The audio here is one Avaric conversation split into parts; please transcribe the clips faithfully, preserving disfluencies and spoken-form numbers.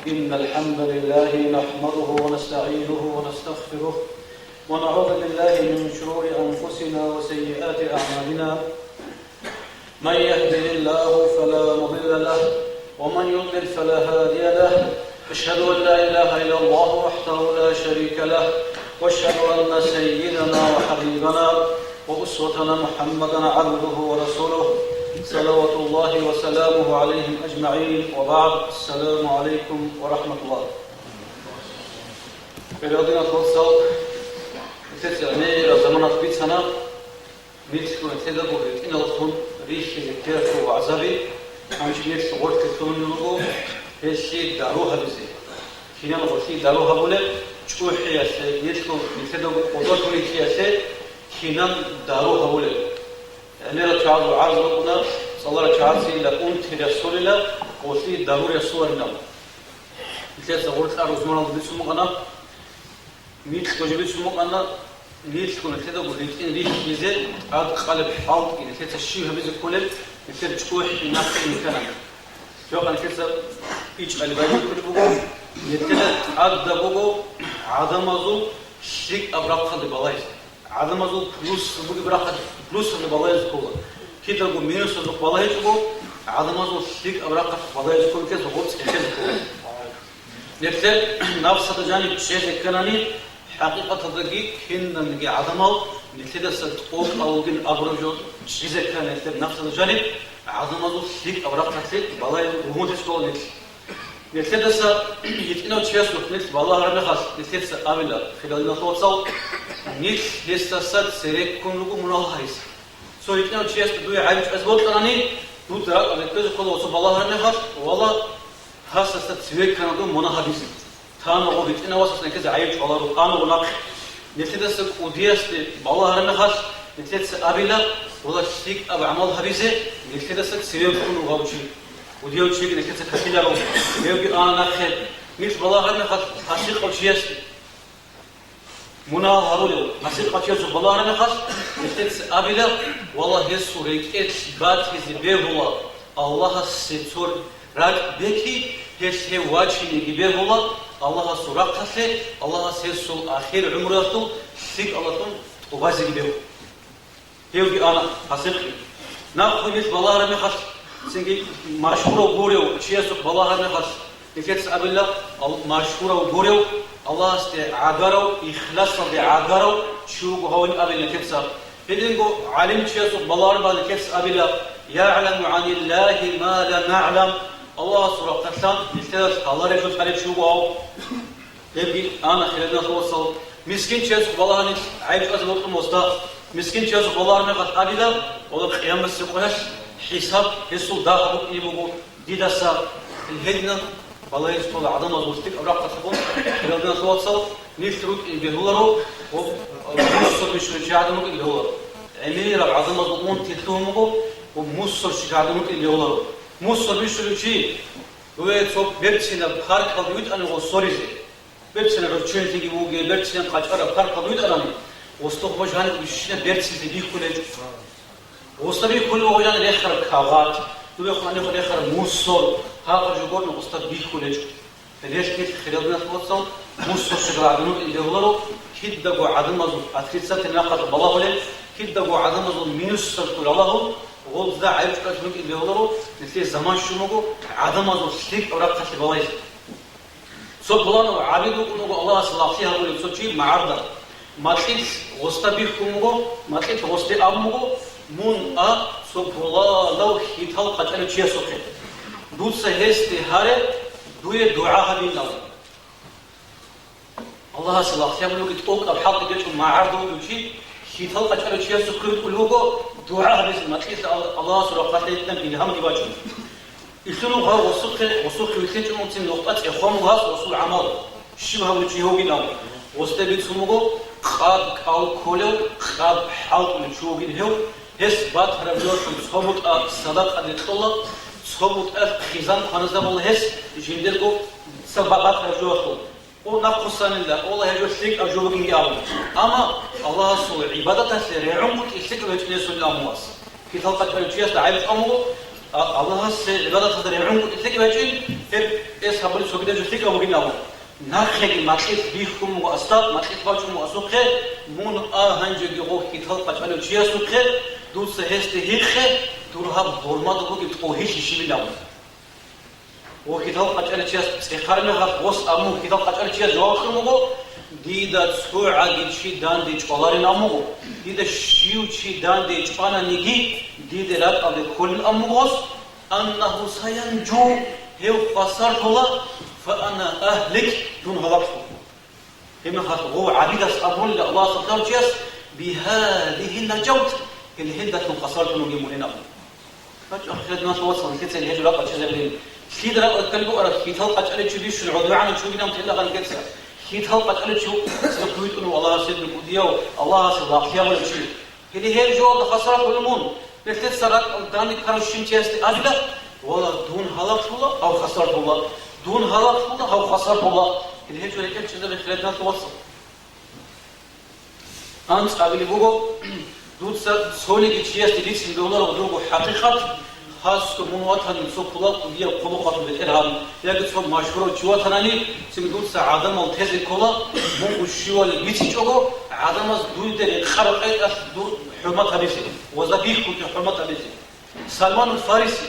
إن الحمد لله نحمده ونستعينه ونستغفره، ونعوذ بالله من شرور أنفسنا وسيئات أعمالنا. من يهده الله فلا مضل له، ومن يضلل فلا هادي له. أشهد أن لا إله إلا الله وحده لا شريك له، وأشهد أن سيدنا وحبيبنا وأسوتنا محمدا عبده ورسوله، صلوات الله وسلامه عليهم أجمعين، وبعد. السلام عليكم ورحمة الله. Хириял диналъул вацал, нилъеца гӀемераб заманалъ бицана, нилъго нилъедаго гьитӀиналлъун рихьизе ккелалъул вагӀзаби, гьанже нилъ гъорлъе лъугьунел руго гьелъие дару гьабизе. Кинан гъорлъие дару гьабулеб? ЧӀухӀиялъе, нилъго нилъедаго къватӀире ккеялъе кинан дару гьабулеб? ГӀемерал чагӀазул гӀарз букӀуна, цӀаларал чагӀазейила унти рясулила, гъорлъие дару рясуларинал. Нилъеца гъоркьа рузманалда бицун букӀана, нилъго жо бицун букӀана, нилъго нилъедаго гьитӀин рихьизе тӀадкъалеб хӀалтӀи, нилъеца щиб гьабизе кколеб, нилъер чӀухӀи нахъе ккана. Жакъа нилъеца ичӀали байбихьулеб буго, нилъеда тӀадаб буго гӀадамазул лъикӀаб рахъалде балагьизе. ГӀадамазул плюс бугеб рахъалде плюсалде балагьизе ккола. Кидаго минусазухъ балагьичӀого, гӀадамазул лъикӀаб рахъалъ балагьизе кколеб ккеза гъоркь цӀехезе ккола. Нилъер нафсалда жаниб чӀезе кканани, хӀакъикъаталдаги кинабниги гӀадамал нилъедаса тӀокӀал вугин абураб жо чӀезе ккана нилъер нафсалда жаниб, гӀадамазул лъикӀаб рахъалъе балагьизе ругьунлъи ккола нилъ. Нилъедаса гьитӀинав чиясухъ нилъ балагьараб мехалъ, нилъеца абила, хириял диналъул вацал, нилъ гьесдаса цереккун руго мунагьал гьаризе. Цо гьитӀинав чиясда дуе гӀайиб чӀвазе бокьанани, дуда ракӀалде ккезе ккола цо балагьараб мехалъ, валлагь, гьасдаса цеве ккана дун мунагь гьабизе. Танаго гьитӀинав васас нилъеца гӀайиб чӀваларо, анаго нахъе. Нилъедаса кӀудиясде балагьараб мехалъ, нилъеца абила, валлагь, лъикӀаб гӀамал гьабизе, нилъедаса цеве ккун вугев чи. КӀудияв чиги нилъеца ккеларо, гьевги ана нахъе. Нилъ балагьараб мехалъ, пасикъав чиясде, мунагьал гьарулев, пасикъав чиясухъ балагьараб мехалъ, нилъеца абила, валлагь, гьесул рекӀелъ батизе бегьула, Аллагьасе цо ракӀ беки, гьелъ гьев вачинеги бегьула Аллагьасул рахъалъе, Аллагьас гьесул ахир гӀумруялъул лъикӀалалъун тӀубазеги бегьула. Гьевги ана пасикъи. Нахъе нилъ балагьараб мехалъ, цинги машгьурав гурев чиясухъ балагьараб мехалъ, нилъеца абила, ал-, машгьурав гурев, Аллагьасде гӀагарав, ихласалде гӀагарав чи вуго гьавин абила нилъеца. Гьединго гӀалимчиясухъ балагьараб нилъеца абила, «ЯгӀламу гӀаниллагьи ма ла нагӀлам», Аллагьасул рахъалъан нилъеда лъалареб жо лъалев чи вуго гьав. Гьебги ана, хириял диналъул вацал, мискинчиясухъ балагьани гӀайиб чӀвазе бокьун гьесда. Мискинчиясухъ балагьараб мехалъ абила, валлагь, къиямасеб къоялъ хӀисаб гьесул дагьаб букӀине буго дидаса. Гьединан балагьизе ккола гӀадамазул лъикӀаб рахъалъ. Хириял диналъул вацал, нилъ рукӀине бегьуларо ва мусор бищулев чи гӀадин рукӀине бегьуларо. ГӀемераб гӀадамазул унти лъугьун буго ва мусорщик гӀадин рукӀине бегьуларо. Мусор бищулев чи, дуе цо берцинаб паркалде витӀани гъо соризе. Берцинаб гӀурччуялъеги вуге, берцинаб къачӀараб паркалде витӀанани, гъосда гъо жаниб бищина берцинлъи бихьулечӀо. Гъосда бихьулеб гъо жан рехараб кагъат, дубехъ гьанихъ рехараб мусор, гьагъаб жо гурони гъосда бихьулечӀо. Гьелъ нилъ, хириял диналъул вацал, мусорщик гӀадин рукӀине бегьуларо, кидаго гӀадамазул отрицательный рахъалъ балагьулел, кидаго гӀадамазул минусалъул ралагьул, гъозда гӀайиб чӀвазе рукӀине бегьуларо, нилъее заман щун буго гӀадамазул лъикӀаб рахъалъе балагьизе. Цо пуланав гӀабид вукӀун вуго Аллагьасе лагълъи гьабулев цо чи магӀарда. Макьилъ гъосда бихьун буго, макьилъ гъосде абун буго, мун а цо пуланав хьитал къачӀарав чиясухъе. Дуца гьесде гьаре, дуе дугӀа гьабин абун. Аллагьасе лагълъи гьабулев вугев тӀокӀаб хӀалтӀи гьечӀо магӀарда вугев чи, хьитал къачӀарав чиясухъе витӀулев вуго, дугӀа гьабизе макьилъ Ал-, Аллагьасул рахъалъе гьитӀинаб илгьамги бачӀун. Илъун гъав гъосухъе, гъосухъе вилълъинчӀого цин нухда цӀехон буго гьас гъосул гӀамал, щиб гьабулев чи гьев вугин абун. Гъосде бицун буго, къад кӀал кколев, къад хӀалтӀулев чи вугин гьев, гьес батараб жоялъул цо бутӀа садакъаде кьола, цо бутӀа хъизан кваназабула гьес жиндирго цо ба-, батараб жоялъул. О, нахъвуссанила, Аллагь, гьеб жо лъикӀаб жо бугинги абун. Амма Аллагьасул гӀибадаталъе регӀунгутӀи лъикӀаб гьечӀин гьесул аму вас. Хьитал къачӀарав чиясда гӀайиб чӀван буго, А-, Аллагьасе гӀибадаталда регӀун кӀутӀи лъикӀ бачӀин, гьеб эс гьабулеб цогидаб жо лъикӀаб бугин абун. Нахъеги макьилъ бихьун буго асда, макьилъ бачӀун буго асухъе, мун а гьанжеги гъов хьитал къачӀалев чиясухъе, дуца гьесде гьикъе, дур гьаб гьурмада бугеб тӀогьилъи щибин абун. Гъов хьитал къачӀалев чияс цӀехараб мехалъ, гъос абун хьитал къачӀалев чияс жаваб кьун буго, дида цо гӀаги чи данде чӀваларин абун буго, дида щив чи данде чӀвананиги, дида ракӀалде кколин абун буго гъос, аннагьу саянжу, гьев хвасарлъула, фа ана агьлик, дун гьалаклъула. Гьеб мехалъ гъов гӀабидас абунила Аллагьас лъалчияс, бигьадигьи наджавт, гьел гьелдалъун хвасарлъун вугин мунин абун. Гьачам хириял диналъул вацал, нилъеца гьел гьечӀо ракӀ бачӀизабилин. Лъида ракӀ кколеб букӀараб, хьитал къачӀалев чи бищун гӀодовегӀанав чи вугинав теллагъан нилъеца. Хьитал къачӀалев чи вукӀин, цӀикӀкӀун витӀун вуго Аллагьасе дун кӀудияв, Аллагьасе лагълъи гьабулев чи. Гьеле гьеб жоялда хвасарлъулеб мун, нилъеца ракӀалда данде ккарав щив чиясде абила, вала, дун гьалаклъула, гьав хвасарлъула, дун гьалаклъула, гьав хвасарлъула. Гьеле гьечӀо рекӀелъ чӀезабе хириял диналъул вацал. АнцӀабилеб буго, дуца цониги чиясде бицин бегьуларо дурго хӀакъикъат, хасго мун ватани цо пуланкъо дие хъулухъалъул бетӀергьан, яги цо машгьурав чи ватанани, цин дуца гӀадамал тезе ккола, мун щивали бицичӀого, гӀадамаз дуйде рекъараб къайдалъ дур хӀурмат гьабизе, гъозда бихьулъе хӀурмат гьабизе. Салманул Фариси,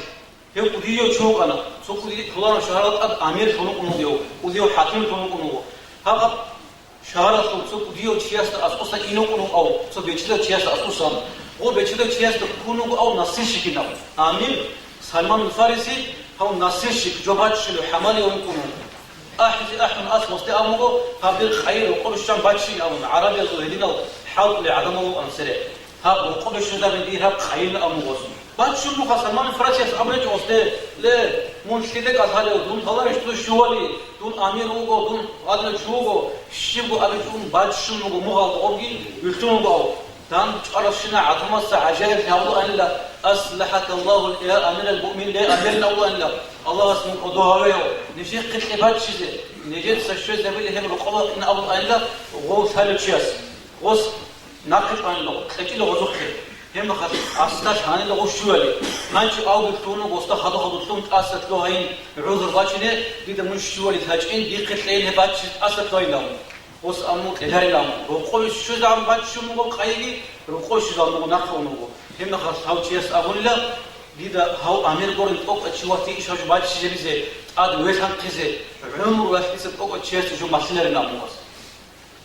гьев кӀудияв чи вукӀана, цо кӀудияв пуланав шагьаралда тӀад амирлъун вукӀун вуго, кӀудияв хӀакимлъун вукӀун вуго. Гьаб-гьаб шагьаралъул цо кӀудияв чиясда аскӀосан ин вукӀун вукӀав, цо бечедав чиясда аскӀосан. Гъо бечедав чиясда ккун вуго гьав насильщикинав. Амир Салманул Фариси гьав насильщик, жо баччулев, хӀамалияв вукӀун вуго. АхӀизе ахӀун, ас гъосде абун буго, гьаб дир къайи рокъобе щван баччине абун, гӀарабиязул гьединал хӀалтӀулел гӀадамал вукӀана цере. Гьаб рокъобе щвезабин дие гьаб къайилин абун буго гъос. Баччун буго Салманул Фарисияс абулеб гъосде, ле, мун лъиде кӀалъалев, дун гьаларищ дун щували, дун амир вуго, дун гьадинав чи вуго, щибго абичӀого баччун буго мугъалда гъобги, вилълъун вуго гьав. ДандчӀваралщина гӀадамаца гӀажаиблъи гьабулаанила, аслахӀакаллагьу я амирал муъминин, ле, амирин абулаанила, Аллагьас мун кӀодо гьавеяв, нижехъе кье баччизе, нижеца щвезабилеб гьеб рокъоб бакъин абулаанила гъов лъалев чияс. Гъос нахъе чӀванила, кьечӀила гъозухъе. Гьеб мехалъ асда лъанила гъов щували. Гьанчи авги лъугьуна гъосда хадур-хадур лъугьун тӀаса лъугьайин, гӀузру бачине, дида мун щували лъачӀин, дихъе кьейин гьеб баччизе тӀаса лъугьайилан. Гъос абун буго кьеларилан. Рокъове щвезегӀан баччун буго къайиги, рокъове щвезегӀан буго нахъе ун вуго. Гьеб мехалъ гьав чияс абунила, дида гьав амир гурин тӀокӀав чи ватин иш гьаб жо баччизабизе, тӀад велъанхъизе, гӀумру ралъица тӀокӀав чиясда жо малъиларин абун гъос.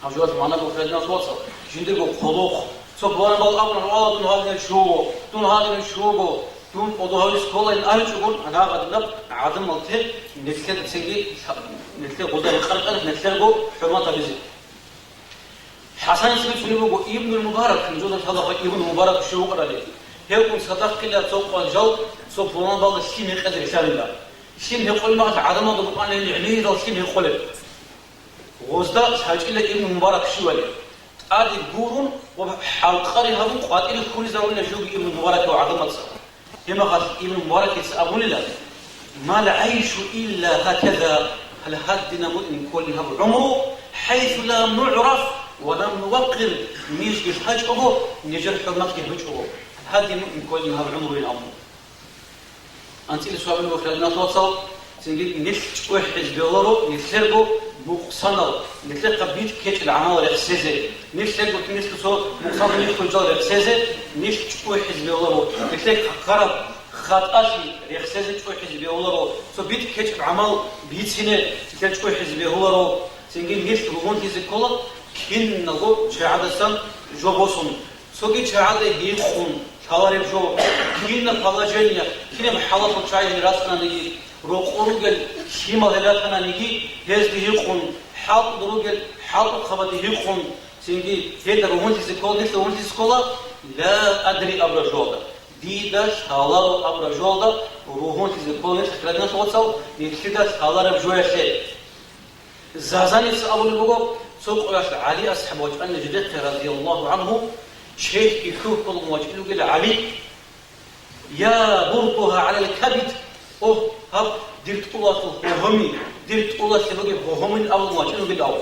Гьаб жоялъул магӀна буго, хириял диналъул вацал, жиндирго хъулухъ. Цо пуланаб бала абуна, вала, дун гьадинав чи вуго, дун гьадинав чи вуго, дун кӀодо гьавизе кколайин абичӀогун, гьагъадинаб гӀадамал те нилъеда цинги, нилъер гъозда рекъараб тӀад нилъерго хӀурмат гьабизе. ХӀасаница бицунеб буго, Ибнул Мубарак, нужеда лъала Ибнул Мубарак щив вукӀарали. Гьевгун цадахъила цо къвал жал, цо пуланаб бала лъим гьекъезе рилълъанила. Лъим гьекъолеб мехалъ гӀадамалда букӀана гӀемерал лъим гьекъолеб. Гъозда лъачӀила Ибн Мубарак щивали. ТӀаде гурун ва хӀалкъари гьабун къватӀире хьулизарулила живги Ибн Мубаракил гӀадамаца. Гьеб мехалъ Ибн Мубаракица абунила: «Мал гӀайшу илла гьаказа, гьал гьадинаб букӀин кколин гьаб гӀумру, хӀайсу ла нугӀраф ва ла нуваккъир, нижги лъачӀого, нижер хӀурматги гьечӀого, гьадин букӀин кколин гьаб гӀумруин», – абун. АнцӀила суал буго, хириял диналъул вацал, цинги нилъ чӀухӀизе бегьуларо нилъерго нукъсанал, нилъехъа битӀ ккечӀел гӀамал рехсезе, нилъерго нилъго цо нукъсанал нилъго жал рехсезе, нилъ чӀухӀизе бегьуларо, нилъехъа ккараб хатӀалъи рехсезе чӀухӀизе бегьуларо, цо битӀ ккечӀеб гӀамал бицине нилъер чӀухӀизе бегьуларо, цинги нилъ ругьунлъизе ккола киналго чагӀадасан жо босун. Цоги чагӀаде гьикъун лъалареб жо, кинаб положение, кинаб хӀалалъул чагӀи гьел рацӀцӀананиги, рокъор ругел лъимал гьел ратананиги, гьезде гьикъун, хӀалтӀуда ругел хӀалтӀухъабазде гьикъун, цинги гьелда ругьунлъизе ккола, нилъ ругьунлъизе ккола, ла адри абураб жоялда, дида лъаларо абураб жоялда ругьунлъизе ккола нилъ, хириял диналъул вацал, нилъеда лъалареб жоялъе. Зазаница абулеб буго, цо къоялъ ГӀали асхӀаб вачӀана жидехъе, радияллагьу гӀангьу, чехьги хьухьулгун вачӀин вугел ГӀали, я бурдугьа гӀалал кабид, о, гьаб дир тӀулалъул гьогьоми, дир тӀулалъе бугеб гьогьомин абун вачӀин вугел гьав.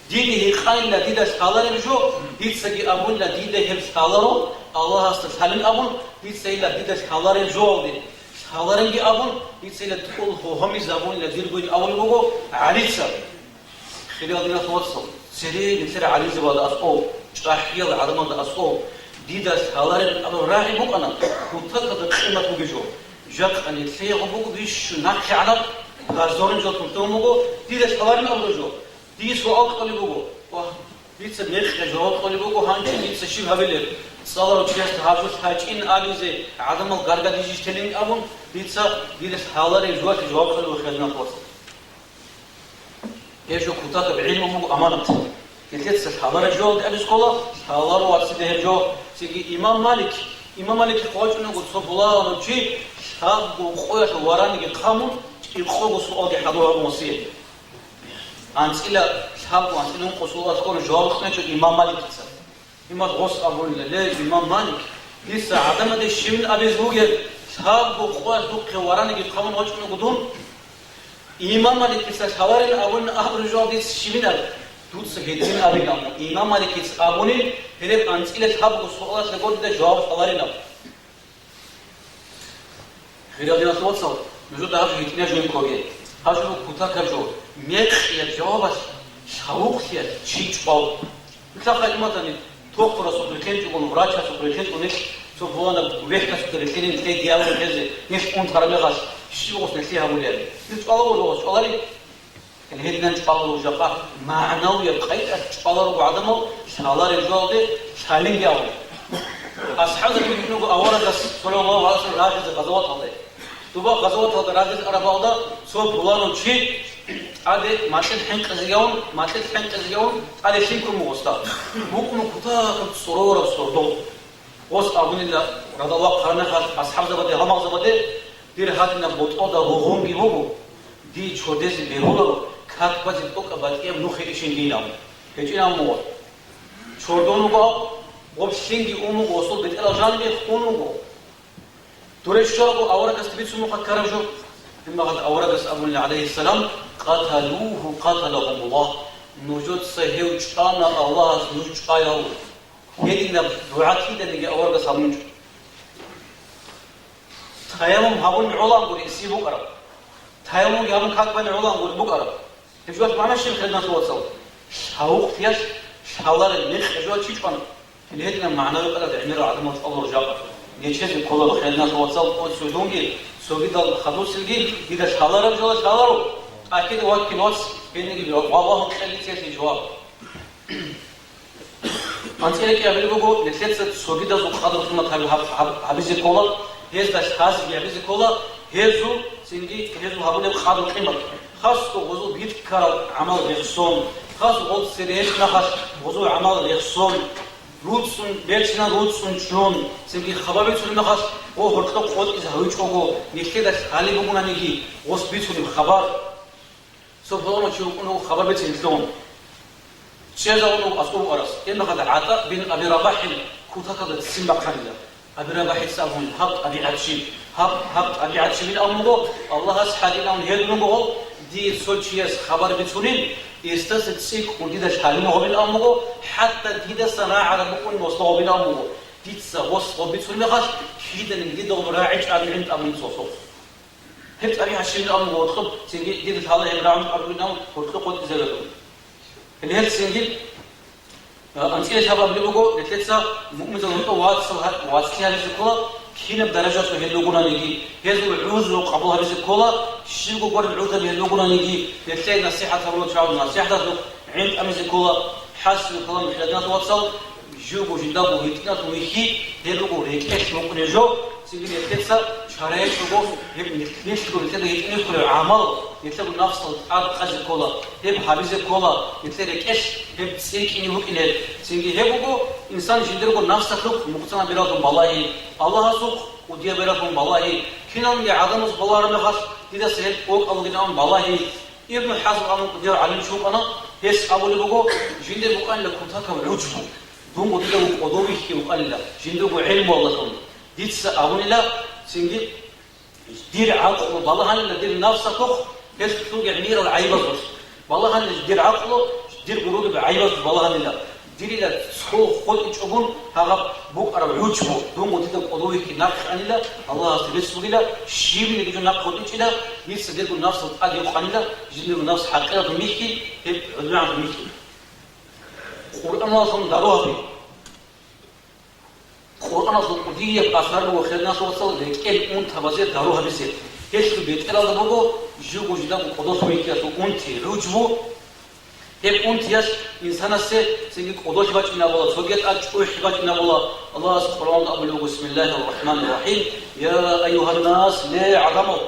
Диде гьикъанила дида лъалареб жо, дицаги абунила дида гьеб лъаларо, Аллагьасда лъалин абун, дица ила дида лъалареб жоялде. Лъаларинги абун, дица тӀул гьогьомизабунила диргойин абулеб буго гӀалица. Хириял диналъул вацал, цере нилъер гӀалимзабазда аскӀов, чӀахӀиял гӀадамазда аскӀов, дида лъаларин абураб рагӀи букӀана, кутакалда къимат бугеб жо. Жакъа нилъее гьеб буго бищун нахъегӀанаб, гьазорин жо тунлъун буго, дида лъаларин абураб жо. Дие суал кьолеб буго, ва дица мекъи жаваб кьолеб буго, гьанже дица щиб гьабилеб? ЦӀаларав чиясда гьаб жо лъачӀин абизе гӀадамал гаргадизе телин абун, дица дида лъалареб жоялъе жаваб кьолеб буго, хириял диналъул вацал. Гьеб жо кутакаб гӀилму буго аманат. Нилъеца лъалареб жоялде абизе ккола, лъаларо вацида гьеб жо. Цинги имам Малик, имам Маликихъе вачӀун вуго цо пуланав чи, лъабго къоялъ вараниги хъамун, кӀикъого суалги хӀадур гьабун васие. АнцӀила лъабго, анцӀила ункъо суалалъе жаваб кьечӀо имам Маликица. Имам гъос абунила: «Ле, имам Малик, дица гӀадамазде щибин абизе бугеб, лъабго къоялъ духъе вараниги хъамун вачӀун вуго дун». Имам Маликица лъаларин абунин абураб жо дица щибин абе? Дуца гьедин абилан. Имам Маликица абунин, гьелеб анцӀила лъабго суалалъе дида жаваб лъаларин абун. Хириял диналъул вацал, нужеда гьаб жо гьитӀинаб жо ккоге. Гьаб жо кутакаб жо, мекъияб жавабалъ, шавукълъиялъ чи чӀвал. Нилъер гӀадамазда тохтурасухъ рилълъинчӀого, врачасухъ рилълъинчӀого, нилъ цо пуланаб вехьтасухъ рилълъинин, нилъее диагноз кьезе, нилъ унтараб мехалъ, щиб гъос нилъее гьабулеб? Нилъ чӀваларо гъос, чӀваларищ? Гьединан чӀваларо жакъа, магӀнавияб къайдаялъ чӀваларо гӀадамал лъалареб жоялде лъалинги абун. АсхӀабзабаз бицун буго аварагас, саллаллагьу гӀалайгьи ва саллам, рагъизе гъазаваталде. Доба гъазаваталда рагъизе араб балда цо пуланав чи тӀаде макьилъ хӀинкъизеги авун, макьилъ хӀинкъизеги авун, тӀаде лъим ккун буго гъосда. БукӀун кутакаб цӀорораб сордо. Гъос абунила радал вахъараб мехалъ асхӀабзабаде, гьалмагъзабаде: «Дир гьадинаб ботӀрода ругъунги буго, дие чордезе бегьуларо, как базе тӀокӀаб батӀияб нухе ишин дин», – абун. ГьечӀин абун буго. Чордон вуго, гъоб лъимги ун вуго, гъосул бетӀерал жаниги хун вуго. Дуре щварабго аварагасда бицун буго ккараб жо. Гьебмехалда аварагас абунила, гӀалайгьиссалам: «Къаталугьу къаталагьумуллагь». Нужеца гьев чӀвана, Аллагьас нуж чӀваяв. Гьединаб дугӀа киданиги аварагас гьабунчӀо. Таяммум гьабун гӀолангури эсие букӀараб. Таяммумги гьабун как бани гӀолангури букӀараб. Гьеб жоялъ магӀна щиб, хириял диналъул вацал? Шавукълъиялъ лъалареб мекъи жоялъ чи чӀван. Гьединаб магӀнаби къагӀидаялъ гӀемерал гӀадамал чӀвалел ружахъалъ. Нечезе кколаро, хириял диналъул вацал, къо цо дунги, цогидал хадусилги дида лъалареб жоялъ лъаларо. ТӀаккида ваккил вац, гьениги валагьун кьелица гьелъие жаваб. АнцӀила кӀиабилеб буго, нилъеца цогидазул къадру-къимат гьаб-, гьаб-, гьабизе ккола, гьезда лъазеги гьабизе ккола, гьезул, цинги гьезул гьабулеб къадру-къимат. Хасго гъозул битӀараб гӀамал рехсон, хасго гъоз цере гьечӀеб мехалъ гъозул гӀамал рехсон, руцӀцӀун, берцинал руцӀцӀун чӀун, цинги хабар бицунеб мехалъ гъо гьоркьоб къотӀизе гьавичӀого, нилъеда лъалеб бугонаниги гъос бицунеб хабар. Цо пуланав чи вукӀун вуго хабар бицин лъун. ЧӀезавун вуго аскӀов арас. Гьебмехалда ГӀатӀа бин Аби Рабахил кутакалда ццин бахъанила. Аби Рабахица абун: «Гьаб тӀабигӀатчи, гьаб, гьаб тӀабигӀатчи», – бин абун буго, Аллагьас хӀадин абун гьедун вуго гъов, дие цо чияс хабар бицунин, гьесдаса цӀикӀкӀун дида лъалин гьобин абун буго, хӀатта дидасан рагӀараб букӀун гъосда гьобин абун буго. Дица гъос гьоб бицунеб мехалъ, киданиги дида гьоб рагӀичӀеб гӀинтӀ абун дица гъосухъ. Гьеб тӀабигӀат щибин абун гъоркьоб, цинги дида лъала гьеб рагӀун абулин абун гьоркьоб къотӀизарун. Гьеле гьел цинги, а, анцӀила лъабабилеб буго, нилъеца муъминзабазда вацал гьа-, вацлъи гьабизе ккола, кинаб даражалъув гьел ругонаниги, гьезул гӀузру къабул гьабизе ккола, щибго гуреб гӀузру гьел ругонаниги, нилъее насихӀат гьабурал чагӀаз насихӀаталъухъ гӀин тӀамизе ккола, хӀасил калам, хириял диналъул вацал, живго жиндаго гьитӀиналъун вихьи, гьеб буго рекӀелъ букӀунеб жо, цинги нилъеца чарайчӀого гьеб нилъго нилъеда гьитӀинаб кколеб гӀамал, нилъего нафсал тӀад къазе ккола, гьеб гьабизе ккола, нилъер рекӀелъ гьеб цӀикӀкӀине букӀине. Цинги гьеб буго инсан жиндирго нафсалъухъ мукъсанаб бералъун балагьи, Аллагьасухъ кӀудияб бералъун балагьи, киналниги гӀадамаз балагьараб мехалъ дидаса гьеб бокьалгин абун балагьи, Ибн ХӀазм абун кӀудияв гӀалимчи вукӀана, гьес абулеб буго, жиндир букӀанила кутакаб гӀужбу, дун дида кӀодо вихьи вукӀанила, жиндирго гӀелмуялдалъун. Дица абунила, цинги, дир гӀакълу балагьанила дир нафсалъухъ, гьелъулги гӀемерал гӀайибазулъ. Балагьанила дир гӀакълу, дир гуруги гӀайибазулъ балагьанила. Дирила цо хутӀичӀогун гьагъаб букӀараб гӀучбу, дун гъутида кӀодовихьи нахъе анила, Аллагьасде рецц бугила, щибниги жо нахъ гъутӀичӀила, дица дирго нафсал тӀаде къванила, жиндирго нафс хӀакъиратун бихьи, гьеб гӀудмагӀан бихьи. Къуръаналъун дару гьаби. Къуръаналъул кӀудияб асар буго хириял вацал рекӀел унтабазе дару гьабизе. Гьелъул бетӀералда буго живго жидаго кӀодолъун йикӀиялъул унти, гӀучбу. Гьеб унтиялъ инсанасе цинги кӀодолъи бачӀинабула, цогидал чӀухӀи бачӀинабула. Аллагьас Къуръаналда абулеб буго: «Бисмиллагьир рахӀманир рахӀим. Я айюгьаннас, ле, гӀадамал!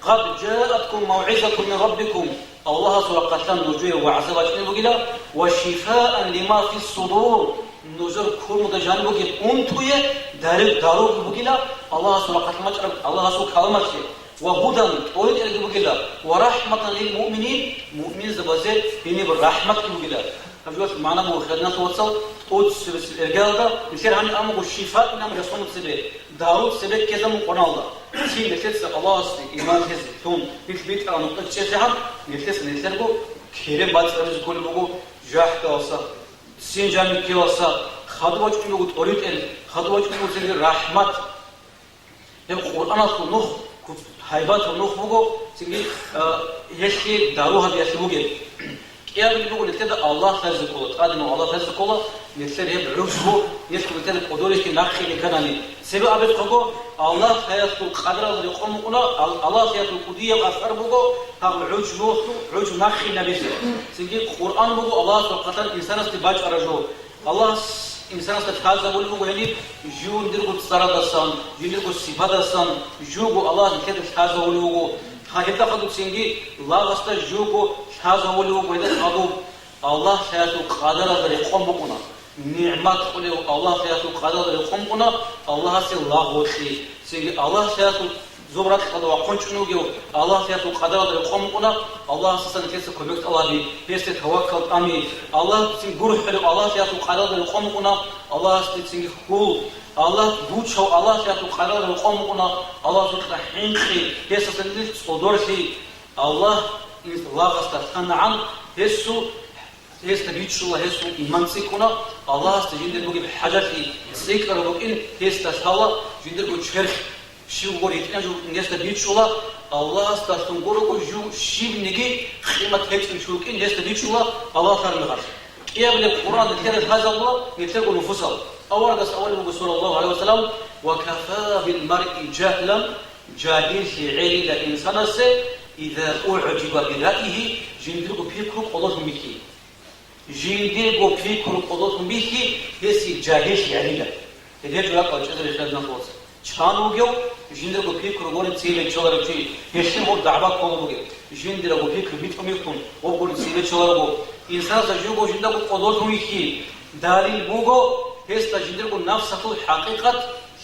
Къад жаъаткум мавгӀизатун мин раббикум». Аллагьасул рахъалъан нужее вагӀза бачӀунеб бугила, «ва шифаан лима фиссудур», нужер кумуда жаниб бугеб унтуе дару-, даруги бугила, Аллагьасул рахъалъан бачӀараб Аллагьасул каламалъе. «Ва гьудан», тӀоритӀелги бугила, «ва рахӀматан лил муъминин», муъминзабазе гьениб рахӀматги бугила. Гьаб жоялъ магӀна буго, хириял вацал, тӀоцебесеб иргаялда, нилъер гьаниб амуго шифа инан Расулул цебе, дару цебе ккезабун Къуръаналда. Цин нилъеца Аллагьасде иман лъезе лъун, нилъ битӀараб нухда чӀезегӀан, нилъеца нилъерго керен бацӀцӀадабизе кколеб буго жахӀдаласа, цин жаниб ккелаласа, хадуб бачӀунеб буго тӀоритӀел, хадуб бачӀунеб буго цинги рахӀмат. Гьеб Къуръаналъул нух, гьайбатаб нух буго, цинги, а, гьелъие дару гьабиялъе бугеб. КӀиабилеб буго нилъеда Аллагь лъазе ккола, тӀадегӀанав Аллагь лъазе ккола, нилъер гьеб гӀучбу, нилъ нилъеда кӀодорихьи нахъе кканани. Цебе абицӀого, Аллагь лъаялъул къадаралда рекъон букӀуна, Ал-, Аллагь лъаялъул кӀудияб асар буго гьаб гӀучбуялъул гӀуж нахъе набизе. Цинги Къуръан буго Аллагьасул рахъалъан инсанасде бачӀараб жо. Аллагьас инсанасда лъазабулеб буго гьениб жиндирго цӀарадасан, жиндирго сипатасан, живго Аллагьас нилъеда лъазабулеб буго. Гьа, гьелда хадуб цинги лагъасда живго лъазабулеб буго гьелда хадуб. Аллагь лъаялъул къадаралда рекъон букӀуна. НигӀмат кьолев Аллагь лъаялъул къадаралда рекъон букӀуна, Аллагьасе лагъ вокьи. Цинги Аллагь лъаялъул зоб-ракьалда вахъун чӀун вугев Аллагь лъаялъул къадаралда рекъон букӀуна, Аллагьасдасан нилъеца кумек тӀалаби, гьесде таваккал тӀами. Аллагьцин гурхӀулев Аллагь лъаялъул къадаралда рекъон букӀуна, Аллагьасде цинги хьул. Аллагь бучав Аллагь лъаялъул къадаралда рекъон букӀуна, Аллагьасукьа хӀинкъи, гьесдасан нилъ цӀодорлъи. Аллагь лагъасда лъанагӀан, гьесул Гьесда бичӀчӀула гьесул иман цӀикӀкӀуна, Аллагьасда жиндир бугеб хӀажалъи цӀикӀкӀараб букӀин гьесда лъала, жиндирго черх щив гуро гьитӀинаб жо букӀин гьесда бичӀчӀула, Аллагьасдалъун гурого жив щибниги къимат гьечӀев чи вукӀин гьесда бичӀчӀула Аллагь лъараб мехалъ. КӀиабилеб Къуръан нилъеда лъазабула нилъерго нуфусал. Аварагас абулеб буго, саллаллагьу гӀалайгьи ва саллам: «Ва кафа бил маръи жагьлан», жагьиллъи гӀелила инсанасе, «иза угӀжиба би раъйигьи», жиндирго пикру кӀодолъун бихьи. Жиндирго пикру кӀодолъун бихьи, гьесие жагьиллъи гӀелила. Гьеб гьечӀо ракӀал чӀезабе хириял вацал. Чан вугев жиндирго пикру гурони цеве бечӀоларев чи, гьелъие гьеб дагӀба кколеб бугеб. Жиндирго пикру битӀун бихьун, гьеб гурони цеве бечӀоларого. Инсанасда живго жиндаго кӀодолъун вихьи, далил буго гьесда жиндирго нафсалъул хӀакъикъат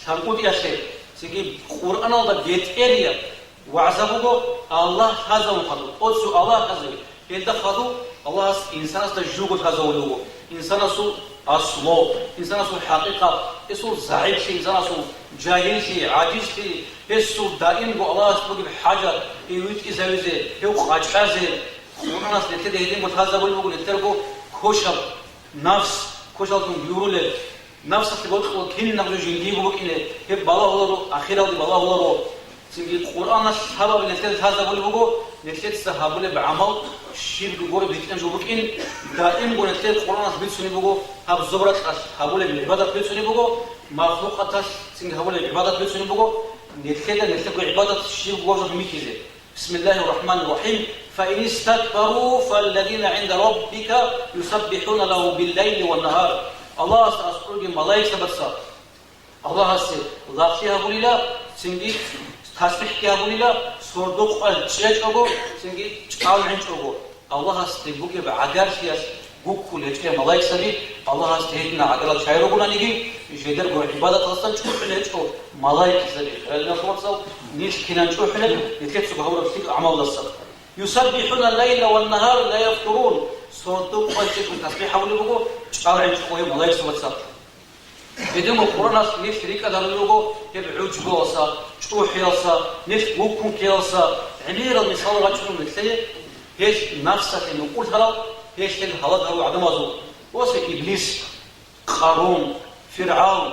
лъангутӀиялъе. Цинги Къуръаналда бетӀерия вагӀза буго Аллагь лъазабун хадуб, тӀоцев Аллагь лъазабе. Гьелда хадуб Аллагьас инсанасда живго лъазавулев вуго. Инсанасул аслу, инсанасул хӀакъикъат, гьесул загӀиплъи, инсанасул жагьиллъи, гӀажизлъи, гьесул даимго Аллагьас бугеб хӀажат, гьев витӀизавизе, гьев къачӀазе. Къуръаналъ нилъеда гьединго лъазабулеб буго нилъерго кошаб нафс, кошалдун гьурулеб. Нафсалъе бокьула кинаб жо жиндиего букӀине, гьеб балагьуларо, ахиралде балагьуларо. Цинги Къуръаналъ гьабаби нилъеда лъазабулеб буго, нилъеца гьабулеб гӀамал щибго гуреб гьитӀинаб жо букӀин, даимго нилъее Къуръаналъ бицунеб буго, гьаб зоб-ракьалъ гьабулеб гӀибадат бицунеб буго, махлукъаталъ цинги гьабулеб гӀибадат бицунеб буго, нилъеда нилъерго гӀибадат щибго гуреб жо бихьизе. Бисмиллагьир рахӀманир рахӀим. «Фа ин истакбару, фаллазина гӀинда раббика юсаббихӀуна лагьу биллайли ван нагьар». Аллагьасда аскӀорги малаикзабаца Аллагьасе лагълъи гьабулила, цинги тасбихӀги гьабулила, сордо-къвал чӀечӀого, цинги чӀалгӀинчӀого. Аллагьасде бугеб гӀагарлъиялъ гуккун гьечӀеб малаикзаби, Аллагьасде гьединал гӀагарал чагӀи ругонаниги, жидерго гӀибадаталдасан чӀухӀулел гьечӀо малаикзаби. Хириял вацал, нилъ кинан чӀухӀулеб, нилъецаго гьабураб лъикӀаб гӀамалдасан. «ЮсаббихӀуна лайла ва нагьар ла яфтурун», сордо-къвал чӀечӀун тасбихӀ гьабулеб буго, чӀалгӀинчӀого гьеб малаикзабаца. Гьединго Къуръаналъ нилъ рикӀкӀад гьарулел руго гьеб гӀужбуялъа, чӀухӀиялъа, нилъ гуккун ккеялъа, гӀемерал мисал рачӀун нилъее, гьелъ нафсалъе нукӀулъарал, гьелъ гьел гьалаг гьарул гӀадамазул. Осе Иблис, Къарун, ФиргӀавн.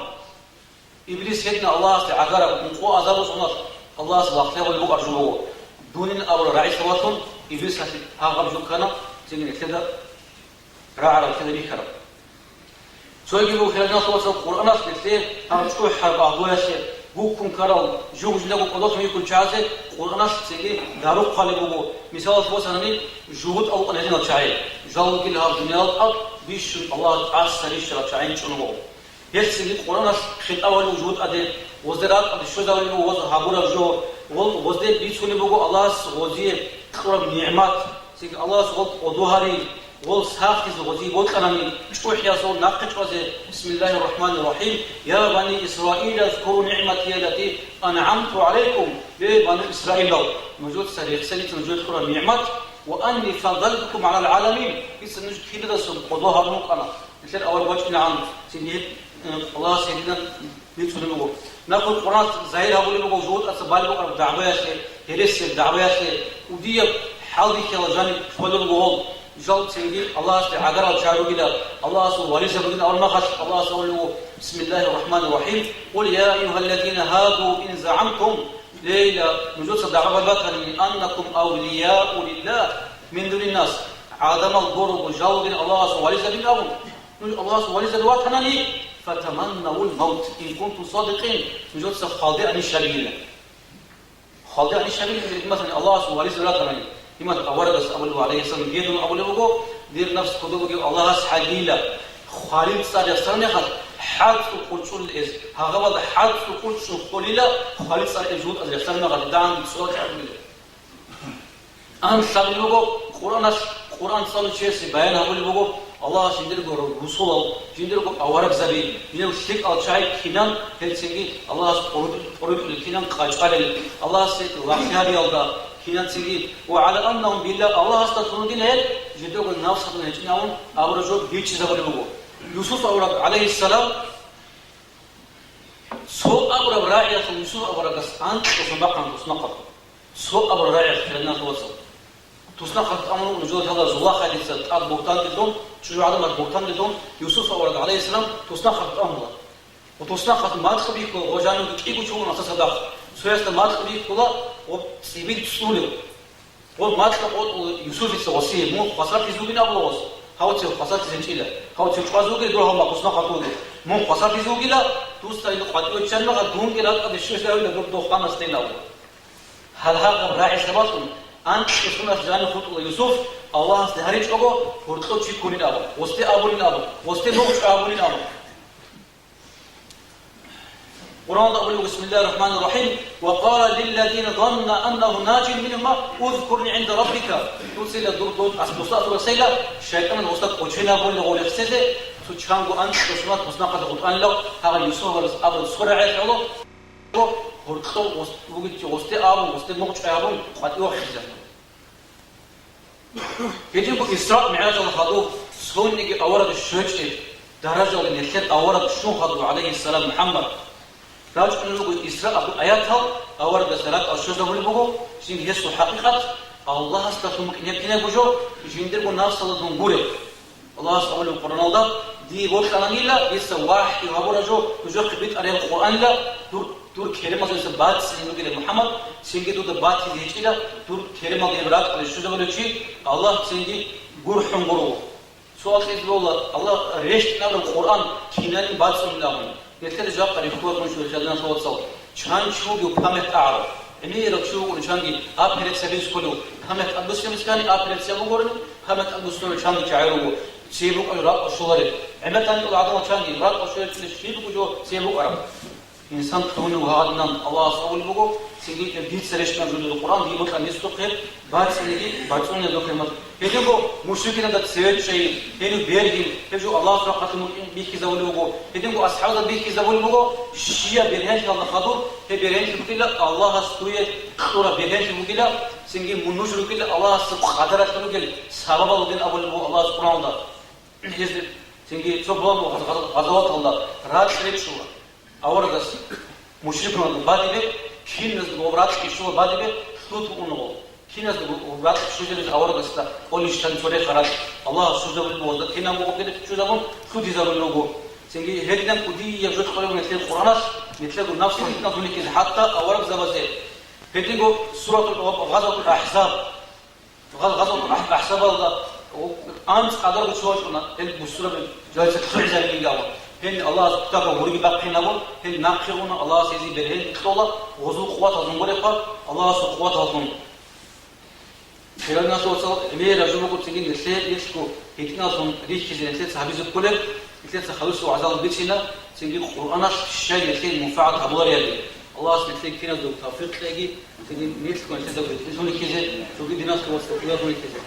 Иблис гьедин Аллагьасде гӀагараб ункъо азаб букӀуналъ Аллагьас лагълъи гьабулеб букӀараб жо буго. Дунин абураб рагӀи сабаблъун Иблисалъе гьагъаб жо ккана, цинги нилъеда рагӀараб, нилъеда бихьараб. Цоги буго, хириял диналъул вацал, Къуръаналъ нилъее гьаб чӀухӀараб агьлуялъе, гуккун ккарал жугьу-жиндаго кӀодолъун йиккун чагӀазе Къуръаналъ цинги дару хъвалеб буго. Мисалалъ босанани, жугьутӀал рукӀана гьединал чагӀи, жал ругел гьаб дуниялалда бищун Аллагьас тӀаса рищарал чагӀи чӀун буго. Гьелъ цинги Къуръаналъ хитӀаб гьабулеб буго жугьутӀаде, гъозде ракӀалде щвезабулеб буго гъоз гьабураб жо, гъол-, гъозде бицунеб буго Аллагьас гъозие кьураб нигӀмат. Цинги Аллагьас гъол кӀодо гьари, гъол сахлъизе гъозие бокьанани, чӀухӀиялъул нахъе чӀвазе: «Бисмиллагьир рахӀманир рахӀим. Я бани Исраил, азкуру нигӀматия ллати ан'амту гӀалайкум». Ле, бани Исраилал, нужеца рехсаница нужее кьураб нигӀмат, «ва анни фаддалтукум гӀалал гӀаламин», дица нуж киназдасан кӀодо гьарун вукӀана. Нилъер авар бачӀинегӀан цинги, э, Аллагьас гьединан бицунеб буго. Нахъе Къуръан загьир гьабулеб буго жугьутӀаца балеб букӀараб дагӀбаялъе, гьересияб дагӀбаялъе, кӀудияб хӀалбихьиялда жаниб кколел руго гьол. Жал цинги Аллагьасде гӀагарал чагӀи ругила, Аллагьасул вализаб бугин абун махалъ Аллагьас абулеб буго: «Бисмиллагьир рахӀманир рахӀим. Къул, я айюгьаллазина гьаду, ин загӀамтум», лейла, нужеца дагӀба батани, «аннакум авлияу лиллагь мин дунин нас», гӀадамал гурого жал ругин Аллагьасул вализабин абун, нуж Аллагьасул вализаби ватанани, «фатаманнавул мавт, ин кунтум садикъин», нужеца хвалде анищ гьабейила. Хвалде анищ гьабейила, масалан, Аллагьасул вализаби ватанани, иман аварагас абулеб, гӀалайгьиссалам, гьедин абулеб буго: «Дир нафс кодоб бугеб Аллагьас гьабейила, хвалил цӀар ясараб мехалъ, хӀацӀцӀул къурчӀулел эс, гьагъабалда хӀацӀцӀул къурчӀ чӀухъулила, хвалил цӀар эс жугьутӀазе ясараб мехалъ, дагьанги цӀула чӀахӀулила». Анлъабилеб буго Къуръаналъ, Къуръан цӀалулев чиясе баян гьабулеб буго Аллагьас жиндирго русулал, жиндирго аварагзаби, жиндирго лъикӀал чагӀи кинан гьелцинги Аллагьас къору-, къоркьулел, кинан къачӀалел, Аллагьасе лагълъи гьабиялда кинанцинги, ва гӀала аннагьум биллагь, Аллагьасдалъун ругин гьел, жидерго нафсалъун гьечӀин абун абураб жо бичӀчӀизабулеб буго. Юсуп авараг, гӀалайгьиссалам, цо абураб рагӀиялъул Юсуп аварагас анкьго сон бахъана туснахъалъ. Цо абураб рагӀиялъ, хириял диналъул вацал. Туснахъалъ тӀамун вуго жо лъала зулахъ гьадица тӀад бугьтанде тун, чӀужугӀадан бакӀ бугьтанде тун, Юсуп авараг, гӀалайгьиссалам, туснахъалъ тӀамула. Ва туснахъалъ макьу бихьула, гъо жанивги кӀиго чугун асда цадахъ. Цоясда макьу бихьула, гъо цӀибил цӀцӀулев. Гъо макьу къотӀула Юсуфица гъосие: «Мун хвасарлъизе вугин», абула гъос. «Гьав цев хвасарлъизе гьечӀила. Гьав цев чӀвазе вугила, дур гьав макъ туснахъалъ вуго. Мун хвасарлъизе вугила, дуца ил къватӀиве чӀармагъа дунги ракӀалде щвезавила дур дохъанас», — тейин абула. Гьал гьагъаб рагӀи сабаблъун анкьго соналъ жанив хутӀула Юсуф, Аллагьасде гьаричӀого, гьоркьов чи ккунин абун, гъосде абунин абун, гъосде нугӀ чӀвай абунин абун. Къуръаналда абулеб: «Бисмиллагьир рахӀманир рахӀим. Ва къала лиллази занна аннагьу наджин мингьума узкурни гӀинда раббика». Дуцила дур дос асбуса асурасайла, шайтӀанал гъосда кӀочон абулеб гъо рехсезе, цо чанго анкьго соналъ туснахъалъ хутӀанила, гьагъа Юсуп аварагас абураб цо рагӀи лъала, гьоркьов гъос-, вугев чи гъосде абун, гъосде нугӀ чӀвай абун, къватӀивахъизабуна. Гьединго Исра МигӀражалда хадуб цониги авараг щвечӀеб даражалда нилъер авараг щун хадуб, гӀалайгьиссалам, МухӀаммад. РачӀунел руго Исра абу аятал, аварагасда ракӀал щвезабулеб буго, цинги гьесул хӀакъикъат, Аллагьасдалъун букӀин гьеб кинабго жо, жиндирго нафсалда дун гуреб. Аллагьас абулеб Къуръаналда: «Дие бокьананила, дица вахӀю гьабураб жо нужехъе битӀараб Къуръанила, дур, дур керемалдаса бацӀцӀизе бугила, МухӀаммад, цинги дуда батизе гьечӀила, дур керемалда гьеб ракӀалде щвезабулев чи Аллагь цинги гурхӀун гуро». Суал кьезе бегьула, Аллагь рещтӀинабураб Къуръан киналин бацӀцӀунилан абун. Нилъеда жакъа рихьуларун щвел, хириял диналъул вацал. Чан чи вугев память тӀагӀарав? ГӀемерав чи вугев чанги, операция гьабизе кколев, память тӀадбуссине бицани, операция бугорни, память тӀадбуссине чанги чагӀи руго, цебе букӀараб ракӀ щолареб. ГӀемер тӀадбуссине гӀадамал чанги, ракӀ щолареб цӀилищ чи буго жо, цебе букӀараб. Инсан кьунев гьагъадинан Аллагьас абулеб буго, цинги дица рещтӀинаб жо дур Къуръан, дие бокьанила духъе, бацӀцӀиниги бацӀцӀунила духъе. Гьединго мушрикиналда цеве чӀей, гьенив бергьин, гьеб жо Аллагьасул рахъалъун букӀин бихьизабулеб буго. Гьединго асхӀабазда бихьизабулеб буго, щибаб бергьенлъиялда хадур, гьеб бергьенлъи бугила Аллагьас дуе кьураб бергьенлъи бугила, цинги мун нуж ругила Аллагьасул къадаралъун ругел сабабал ругин абулеб буго Аллагьас Къуръаналда. Гьез цинги цо бугеб гъаз-, гъаз-, гъазаваталда ракь речӀчӀула. Аварагас мушрикуназда бадибе, киназдаго ракь ишула бадибе, лъутун унгъо. Киназдаго ракь щвезабизе аварагасда къолищ тан цо рехарал, Аллагьас щвезабулеб бугъазда кинабго къокъире чӀужугун лъутизабулеб буго. Цинги гьединаб кӀудияб жо кьолеб нилъер Къуръаналъ, нилъерго напсалъ гьитӀинал гьунеккизе, хӀатта аварагзабазе. Гьединго Суратул Гъазаватул АхӀзаб, Гъаз-, Гъазаватул АхӀ-, АхӀзабалда анцӀ къадарго чӀужу вачӀуна, гьел бусурбаби жойца лъугӀизарилинги абун. Гьениб Аллагьас кутакаб гьуриги бахъинабун, гьел нахъе уна, Аллагьас гьезие бергьен кьола, гъозул къуваталдун гуребха, Аллагьасул къуваталдун. Хирал диналъул вацал, гӀемераб жо буго цинги нилъее нилъго гьитӀиналлъун рихьизе нилъеца гьабизе кколеб, нилъеца хадусеб вагӀзал бицина, цинги Къуръаналъ щай нилъее мунпагӀат гьабулариялде. Аллагьас нилъее киназдаго тавфикъ кьеги, цинги нилъго нилъедаго гьитӀинлъун рихьизе, цоги диналъул вацал кӀиялъун рихьизе.